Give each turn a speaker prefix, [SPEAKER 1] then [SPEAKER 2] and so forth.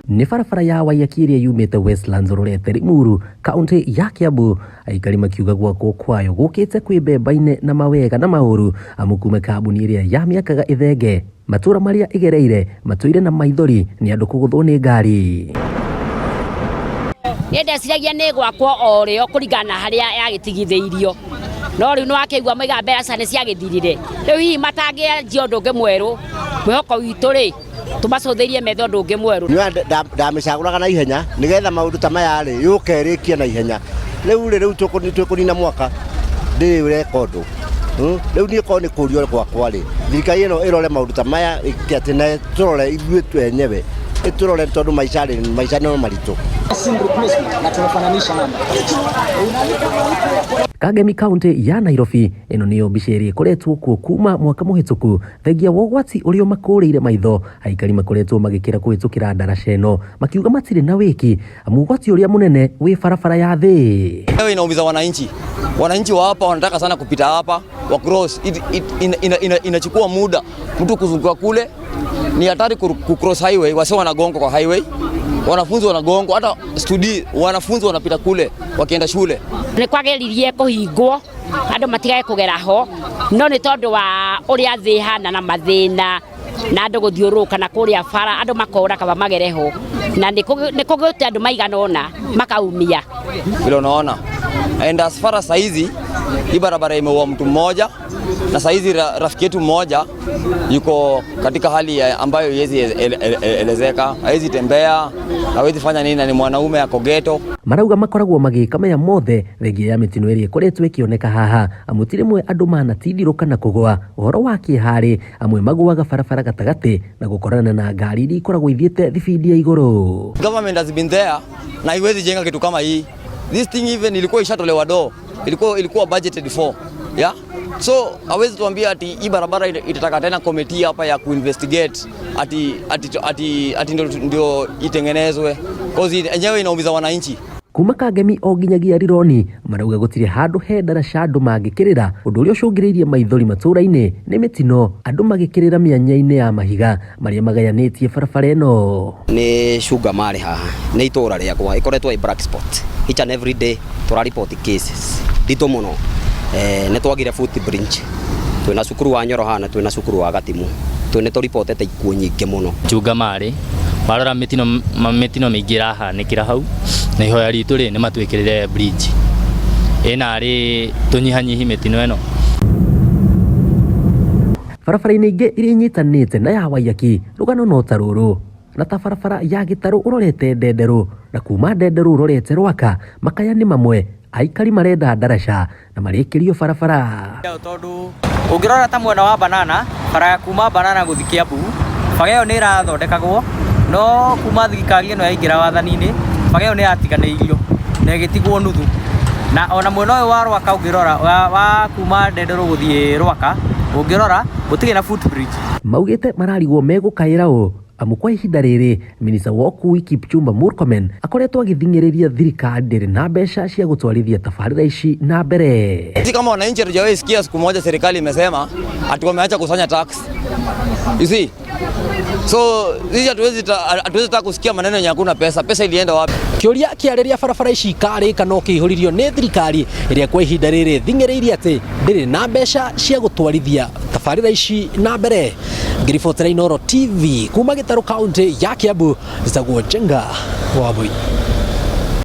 [SPEAKER 1] Nĩ barabara ya Waiyaki ĩrĩa yumĩte Westlands ũrorete Limuru, kaunti ya Kiambu. Aikari makiuga gwakwo kwayo gũkĩte kwĩ mbemba-inĩ na mawega na maũru, amu kuma kambuni ĩrĩa yamĩakaga ĩthenge, matũra marĩa ĩgereire matũire na maithori nĩ andũ kũgũthwo nĩ ngari.
[SPEAKER 2] Niĩ ndeciragia nĩ gwakwo o rĩo kũringana na harĩa yagĩtigithĩirio, no rĩu nĩ wakĩigua moigaga mbeca nĩ ciagĩthirire. Rĩu hihi matangĩanjia ũndũ ũngĩ mwerũ, mwĩhoko witũ rĩ, tũmacũthĩrie methe ũndũ ũngĩ mwerũ.
[SPEAKER 3] Ndamĩcagũraga na ihenya nĩgetha maũndũ ta maya rĩ yũke ĩrĩkie na ihenya. Rĩu rĩ, rĩu twĩkũnina mwaka ndĩrĩ ũreka ũndũ. Rĩu niĩ korwo nĩ kũrio gwakwa rĩ, thirikari ĩno ĩrore maũndũ ta maya ĩke atĩ na ĩtũrore ithuĩ enyewe, ĩtũrore tondũ maica rĩ, maica no maritũ.
[SPEAKER 1] Kangemi kaunti ya Nairobi, ĩno nĩyo mbica ĩrĩa ĩkoretwo kuo kuma mwaka mũhĩtũku thengia wa ũgwati ũrĩa ũmakũrĩire maitho. Aikari makoretwo magĩkĩra kũhĩtũkĩra ndaraca ĩno makiuga matirĩ na wĩki, amu ũgwati ũrĩa mũnene wĩ barabara ya thĩ.
[SPEAKER 4] Leo inaumiza wananchi. Wananchi wa hapa wanataka sana kupita hapa wa cross. Inachukua muda mtu kuzunguka kule, ni hatari ku cross highway, wase wanagonga kwa highway, wanafunzi wanagongwa, hata studi wanafunzi wanapita kule wakienda shule.
[SPEAKER 2] Nĩ kwagĩririe kũhingwo andũ matigage kũgera ho, no nĩ tondũ wa ũrĩa thĩ ĩhana na mathĩna na andũ gũthiũrũrũka na kũrĩa bara, andũ makora kaba magere ho, na nĩ kũgĩte andũ maigana ũna makaumia.
[SPEAKER 4] Vile unaona. And as far as saizi hii barabara imeua mtu mmoja, na saizi rafiki yetu mmoja yuko katika hali ambayo haiwezi elezeka, hawezi tembea, hawezi fanya nini, na ni mwanaume ako ghetto.
[SPEAKER 1] Marauga makoragwo magĩka maya mothe thengia ya mĩtino ĩrĩa ĩkoretwo ĩkĩoneka haha, amu ti rĩmwe andũ manatindirũka na kũgũa. Ũhoro wa kĩeha-rĩ, amwe magũaga barabara gatagatĩ na gũkorana na ngari iria ikoragwo ithiĩte thibindi ya igũrũ.
[SPEAKER 4] Government has been there na haiwezi jenga kitu kama hii. This thing even ilikuwa ishatolewa do, ilikuwa budgeted for. Yeah? So hawezi tuambia ati hii barabara itataka tena committee hapa ya kuinvestigate ati ndio itengenezwe. Cause yenyewe inaumiza wananchi.
[SPEAKER 1] Kuma Kangemi o nginyagia Rironi marauga gũtirĩ handũ he ndaraca andũ mangĩkĩrĩra, ũndũ ũrĩa ũcũngĩrĩirie maithori matũũra-inĩ nĩ mĩtino, andũ magĩkĩrĩra mĩanya-inĩ ya mahiga marĩa magayanĩtie barabara ĩno.
[SPEAKER 5] Nĩ cunga marĩ haha, nĩ itũũra rĩakwa, ĩkoretwo ĩ black spot. Each and every day tũraripoti cases nditũ mũno. Nĩ twagire foot bridge, twĩna cukuru wa Nyoro haha na twĩna cukuru wa Gatimu, nĩ tũripotete ikuũ nyingĩ mũno.
[SPEAKER 6] Chunga marĩ warora mĩtino mĩingĩ ĩrahanĩkĩra hau, na ihoya ritũ rĩ nĩ matwĩkĩrĩre bridge ĩna rĩ tũnyihanyihi mĩtino ĩno.
[SPEAKER 1] Barabara-inĩ ingĩ iria inyitanĩte na ya Waiyaki rũgano no ta rũrũ, na ta barabara ya Gĩtarũ ũrorete Ndenderũ na kuma Ndenderũ ũrorete Rwaka, makaya nĩ mamwe, aikari marenda ndaraca na marĩkĩrio barabara.
[SPEAKER 7] Tondũ ũngĩrora ta mwena wa Banana, bara ya kuma Banana gũthiĩ Kiambu, bara ĩyo nĩ ĩrathondekagwo, no kuma thirikari ĩno yaingĩra wathani-inĩ, bara ĩyo nĩ yatiganĩirio na ĩgĩtigwo nuthu. Na ona mwena ũyũ wa Rwaka ũngĩrora, wa kuma Ndenderũ gũthiĩ Rwaka, ũngĩrora gũtirĩ na footbridge.
[SPEAKER 1] Maugĩte mararigwo megũkaĩra ũ, amu kwa ihinda rĩrĩ minista wa ũkui Kipchumba Murkomen akoretwo agĩthing'ĩrĩria thirikari ndĩrĩ na mbeca cia gũtwarithia tabarĩra ici na mbere.
[SPEAKER 4] Sisi kama wananchi hatujawahi sikia siku moja serikali imesema ati wameacha kusanya tax. You see? So sisi hatuwezi taka kusikia maneno yenye hakuna pesa. Pesa ilienda wapi?
[SPEAKER 1] Kĩũria kĩa rĩrĩa barabara ici ikarĩka no kĩihũririo nĩ thirikari ĩrĩa kwa ihinda rĩrĩ thing'ĩrĩirie atĩ ndĩrĩ na mbeca cia gũtwarithia tabarĩra ici na mbere. Ngĩribotera Inooro TV kuma Gĩtarũ kaunti ya Kiambu, njĩtagwo Njenga wa Mũi.